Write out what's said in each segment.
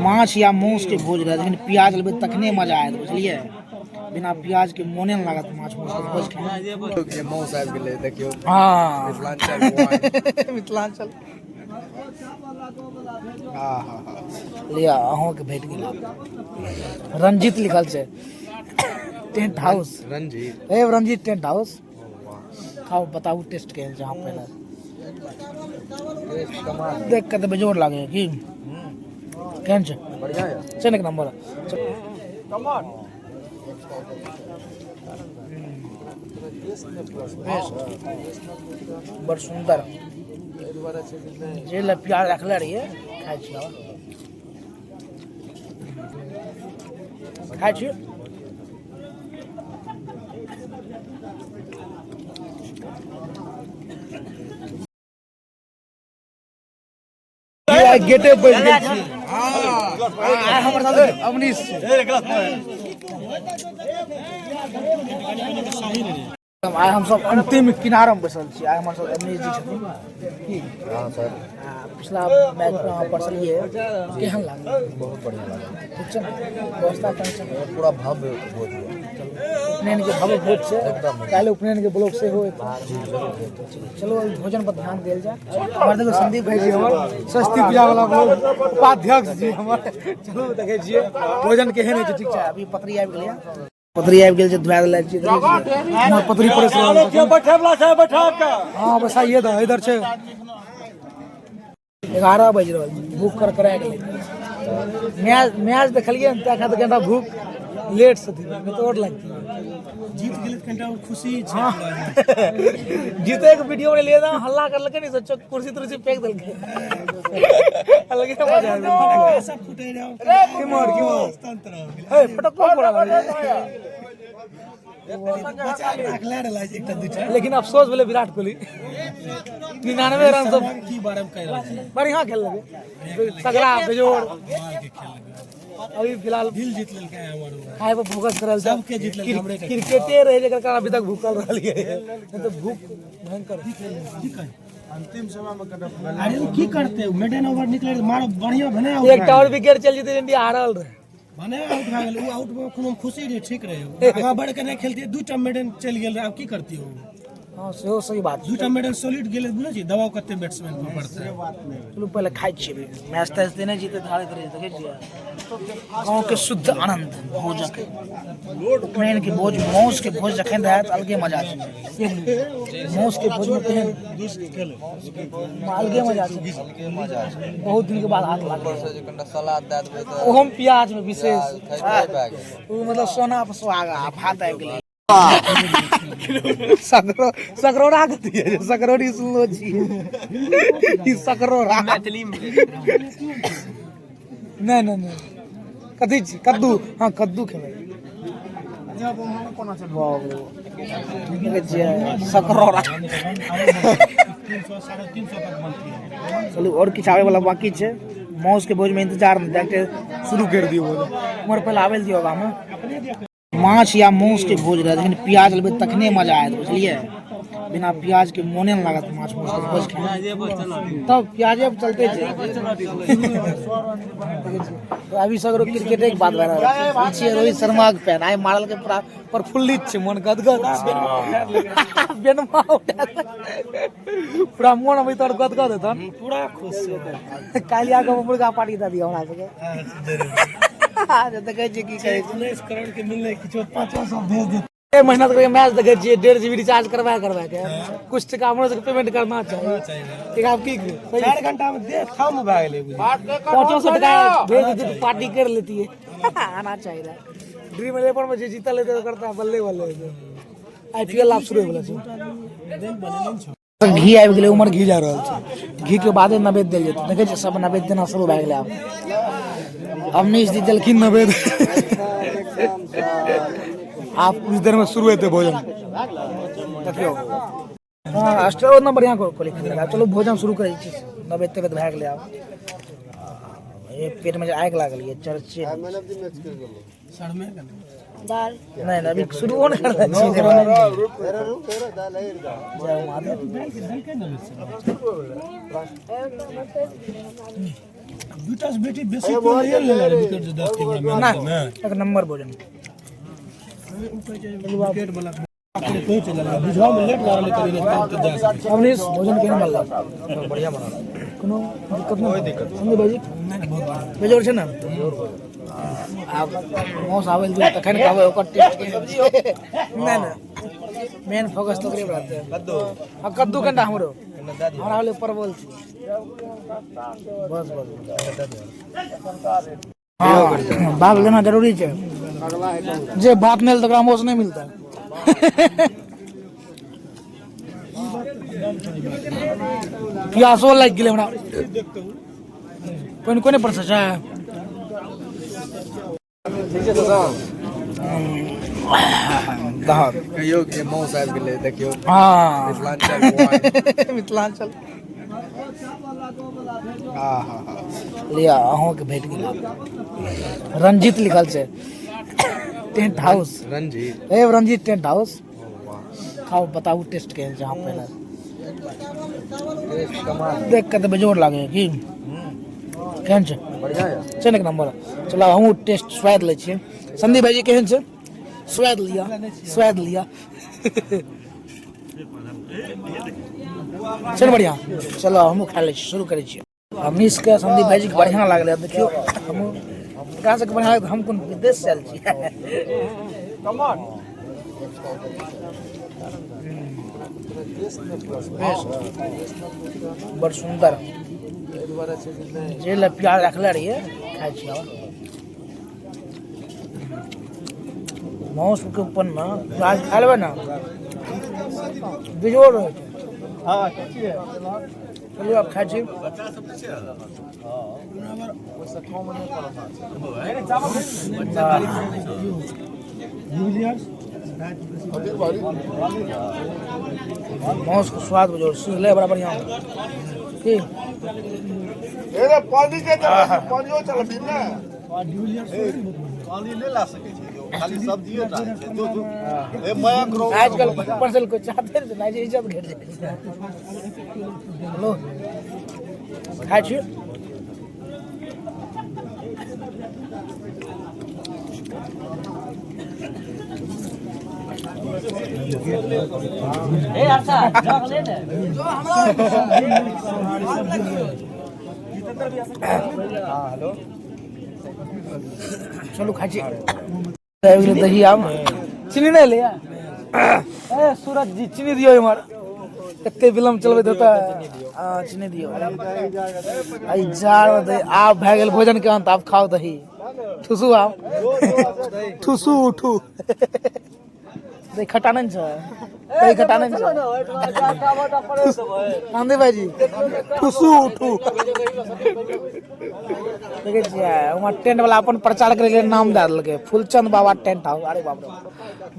माछ या मांस के भोज रहत, लेकिन प्याज लेबै तखने मजा आयत, बुझलियै? बिना प्याज के मोने नहि लागत माछ मांस के भोज खाय। जे मांस आबि गेलै देखियौ। हँ, मिथिलाञ्चल। मिथिलाञ्चल। हँ हँ हँ। लिअ, अहूँके भेट गेल। रंजीत लिखल छै, टेंट हाउस। रंजीत। ए रंजीत टेंट हाउस। खाउ, बताबू टेस्ट केहन छै। अहाँ पहिले देख के तऽ बेजोड़ लागैए की केहन छै। बढ़िआँ यऽ। छै ने एक नंबर। बड़ सुन्दर। जे लए प्याज रखले रहियै, खाइ छी आब। खाइ छी। गेटे बैठ गेल छी। आइ हमर साथ अवनीश छै। आइ हमसब अंतिम किनारा मे बैसल छी। आइ हमर सब अवनीश जी छथिन की? हँ सर। आ, पिछला मैच मे अहाँ परसलियै, केहन लागल? बहुत बढ़िआँ लागल। ठीक छै ने व्यवस्था? टेंशन पूरा भव्य भोज यऽ। उपनयन के भव्य भोज छै। एकदम। काल्हि उपनयन के ब्लॉग सेहो हेतै। जी, जरूर हेतै। चलो, अभी भोजन पर ध्यान देल जाय। हमर देखो संदीप भाई जी, हमर सरस्वती पूजा वाला ब्लॉग उपाध्यक्ष जी हमर। चलू, देखै छियै भोजन केहन होइ छै। ठीक छै, अभी पतरी आबि गेलै, पतरी आबि गेल छै, धुआ देले छियै। देखै छियै हमर पतरी पड़ैस रहल छै। बैठे वाला छै, बैठा के। हँ, बैसाइए दऽ। इधर छै। 11 बाजि रहल छै, भूख करकरा गेलै। मैच मैच देखलियै ने, तै खातिर कनिटा भूख लेट से थी, नहि तऽ आओर लगती। जीत गेलै तऽ कनिटा खुशी छै। हाँ, जीते के वीडियो में लिए ना, हल्ला करलकै नहीं, सोचो कुर्सी तुर्सी फेंक देलकै, अलगे मजा आबि गेलै। सब फुटे रहे। किमर किमर तंत्र हो गेलै। हे, फटक्को पड़ा लागलै। बचा के राखले रहलै एकटा दूटा। लेकिन अफसोस भेलै, विराट कोहली 99 रन सब की बारे में कहि रहल छी? बढ़िया खेललकै, सगरा बेजोड़। कमाल के खेल। अभी फिलहाल दिल जीत लेलकै हमर। खाय पर फोकस करल छै। सबके जीत लेलकै, हमरे के। क्रिकेटे रहे जेकर कारण अभी तक भूखल रहलियै, नहीं तो भूख भयंकर। की कही? अंतिम समय में अरे ओ की करते, मेडन ओवर निकले रहे, मारो बढ़िया भने आउट। एकटा और विकेट चल जेतै, इंडिया हारल रहे। भने आउट भए गेल ओ, आउट में कोनो खुशी रहे, ठीक रहे। आगाँ बढ़ के नहि खेलतियै, दूटा मेडन चलि गेल रहे, आब की करतियै ओ? हाँ, सेहो सही बात छै। दूटा मेडन सॉलिड गेलै, बुझै छी दबाव कते बैट्समैन पर पड़तै। चलू, पहिले खाइ छियै। अभी मैच तैच देने जीते हारैत रहै। देखै छियै गाँव के शुद्ध आनंद भोजक। उपनयन के भोज, माउस के भोज जखन रहत, अलगे मजा छै। माउस के भोज में केहन अलगे मजा छै। बहुत दिन के बाद हाथ लागल। जे कनिटा सलाद दए देबै तऽ ओहोमे प्याज में विशेष खाइते भए गेल। ओ मतलब सोना पर सुहागा, आब भात आबि गेलै। सकरो सकरोड़ा कथी है? सकरोड़ी सुनलो छी, ई सकरोड़ा मैथिली में नहि नहि नहि। कथी छी? कद्दू। हाँ, कद्दू खेबै। बाप रे, देखै छियै सकरोड़ा। 300 350 तक बनती है। चलू, और किछु आबै वाला बाकी छै। माउस के भोज में इंतजार में देखते शुरू कर दियौ भोजन। उमहर पहिले आबै लए दियौ। आगामे माछ या मांस के भोज रहत, लेकिन प्याज लेबै तखने मजा आयत, बुझलियै? बिना प्याज के मोने नहि लागत माछ मांस के भोज खाय। तब प्याजे पर चलते छै। तो अभी सगरो क्रिकेटे के बात भए रहल छै। ई छियै रोहित शर्मा के फैन, आइ मारल के पूरा प्रफुल्लित छै, मन गदगद छै। बेनमा उठा पूरा मन अभी तोर गदगद हेतन। पूरा खुश छै। काल्हि आके मुर्गा पार्टी दऽ दिअ हमरा सबके। देखै छियै की कहै छै। 19 करोड़ के मिलले, किछो 500 भेज देत। ए, मेहनत करके मैच देखै छियै, 1.5 जीबी रिचार्ज करवा करवा के। कुछ टका हमरो सबके पेमेंट करना चाही। ठीक, आब की सही? 4 घंटा में देह थम भए गेलै बुझी। 500 टका भेज देते तो पार्टी कर लेती है। आना चाहिए रहा। ड्रीम इलेवन में जे जीतल हेतै ओकर तऽ बल्ले बल्ले हेतै। आईपीएल आब शुरू होय वला छै। घी आबि गेलै, उमर घी जा रहल छै। घी के बादे नैवेद्य देल जेतै। देखै छियै, सब नैवेद्य देना शुरू भए गेलै। आब अवनीश जी देलखिन नैवेद्य। आब कुछ देर में शुरू हेतै भोजन। देखियौ, हाँ, अष्ट ओतना बढ़िआँ कोहली खेललक। आब चलू, भोजन शुरू करै छी। नैवेद्य तेवेद्य भए गेलै। आब ये पेट में जे आगि लागल ये चर्चे। नहीं नहीं, अभी शुरू नहि करले छी। जय महादेव। दूटा से बेटी बेसी क्यों नहीं लेले रहे विकेट जे 10 के ओकरा ना मैच में एक नंबर भोजन। विकेट वाला पहुंच गेल बुझाव में लेट लागल करी रे तब तऽ जा सकै। अवनीश, भोजन केहन बनल? बढ़िया बनल, कोनो दिक्कत नहीं? दिक्कत संदीप भाईजी? नहीं, बहुत बढ़िया। बेजोड़ छै ने? आब माउस आबै लए तखन कहबै ओकर टेस्ट केहन छै। नहि नहि, मेन फोकस तऽ ओकरे पर रहतै। कद्दू। आ कद्दू कनिटा हमरो। कने दए दियौ। हमरा होलै परवल छै। बस बस। हँ, भाग लेना जरूरी छै। जे भात नहि तऽ ओकरा माउस नहि मिलतै। प्यासो लागि गेलै हमरा। कोन कोने पर से छै? ठीक छै चाचा। दहक। कहियो के माउस आबि गेलै, देखियौ। मिथिलाञ्चल। मिथिलाञ्चल। हँ हँ हँ लिअ, अहूँके भेट गेल। रंजीत लिखल छै, टेंट हाउस। रंजीत। ए, रंजीत टेंट हाउस। खाओ, बताबू टेस्ट केहन छै। अहाँ पहिले। टेस्ट कमाल। देख के तऽ बेजोड़ लागै की? केहन छै? बढ़िया यऽ। छै ने एक नंबर? चलो, हमहूँ टेस्ट स्वाद लै छियै। संदीप भाईजी, केहन छै? स्वाद लिअ, स्वाद लिअ। छै ने बढ़िआँ? चलो, हमहूँ खा लै छी। शुरू करै छियै। अवनीशके, संदीप भाईजीके बढ़िआँ लागलै। देखियौ, हमहूँ एकरा सबके बढ़िआँ लागल। हम कोन विदेश से आयल छियै? बेस्ट, बड़ सुन्दर। जे लए प्याज रखले रहियै, खाइ छियै। आब माउसके ऊपरमे प्याज खा लेबै ने, बेजोड़ रहै छै। चलू, आब खाइ छी। डिविलियर्स। माउसके स्वाद बेजोड़, सिझलै बड़ा बढ़िआँ की? पानी के पानियो चलबी ने। डिविलियर्स। पानी नहि ला सकै छै, खाली सब्जिए टा छै। जो जो ए मयंक रो। आजकल पर्सल कोई चाहते नहीं, नहीं इज्जत घट जाइ छै। हेलो, खाइ छी। हेलो। चलू, खाइ छी। आबि गेलै दही। आब चीनी नहि एलैया। ए सूरज जी, चीनी दियौ इम्हर। एते विलम्ब चलबैत हेतै? हँ, चीनी दियौ। आ ई जाड़मे दही। आब भए गेल भोजन के अंत। आब खाउ दही, ठुसू, आब ठुसू, उठू। दही खट्टा नहि ने छै? दही खट्टा नहि ने छै? आंधी भाईजी, ठुसू, उठू। देखै छियै, वहाँ टेंट वाला अपन प्रचार करे के नाम दए देलकै, फूलचंद बाबा टेंट हाउस। अरे बाप रे,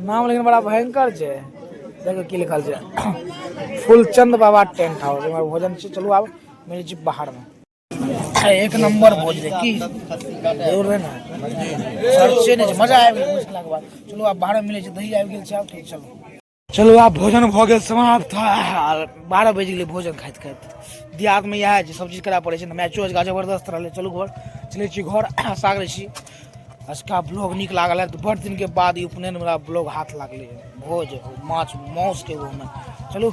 नाम लेकिन बड़ा भयंकर छै। देखो की लिखल छै, फूलचंद बाबा टेंट हाउस। एम्हर भोजन छै। चलू, आब मिलै छी बाहर में। एक नंबर भोज रे की? जरूर रहे ने, खर्चे नहि छै। मजा आबि गेल भोज खेलाके बाद। चलू, आब बाहर में मिलै छै। दही आबि गेल छै आब। ठीक, चलू चलू, आब भोजन भऽ गेल समाप्त। 12 बजि गेलै भोजन खाइत खाइत। दियादमे इएह छै, सब चीज करऽ पड़ै छै ने। मैचो अजुका जबरदस्त रहलै। चलू, घर चलै छी। घर आशा करै छी अजुका ब्लॉग नीक लागल है। बड़ दिनके बाद ई उपनयन वाला ब्लॉग हाथ लागलै, भोज माछ माउसके ओहोमे। चलू,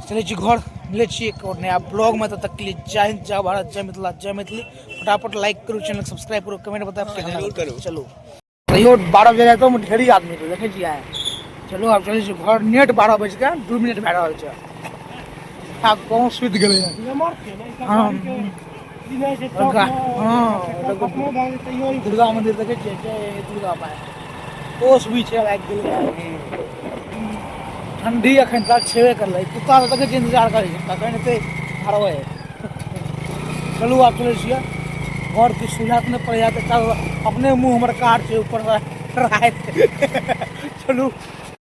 चलै छी घर। मिलै छी एक और नया ब्लॉग में। तब तक के लिए जय हिंद, जय भारत, जय मिथिला, जय मैथिली। फटाफट लाइक करू, चैनल सब्सक्राइब करू, कमेंट बताब केहन लागल। चलू, तैयो 12 बजे रातिमे ढेरी आदमी रहै, देखै छियै। चलू, आब चलै छी घर। नेट 12 बजि कऽ 2 मिनट भए रहल छै। आब गाँव सुति गेलै। हँ हँ, दुर्गा मंदिर देखै छियै। जय दुर्गा माय। ओस भी छै, लागि गेलै। ठंडी अखन तक छेबे करलै। कुत्ता सब देखै छियै, इंतजार करै छै कखन एतै हरबै। चलू, आब चलै छियै घर। किछु सुझात नहि पड़ैया तऽ चल, अपने मुँह हमर कार छै ऊपर राति। चलू।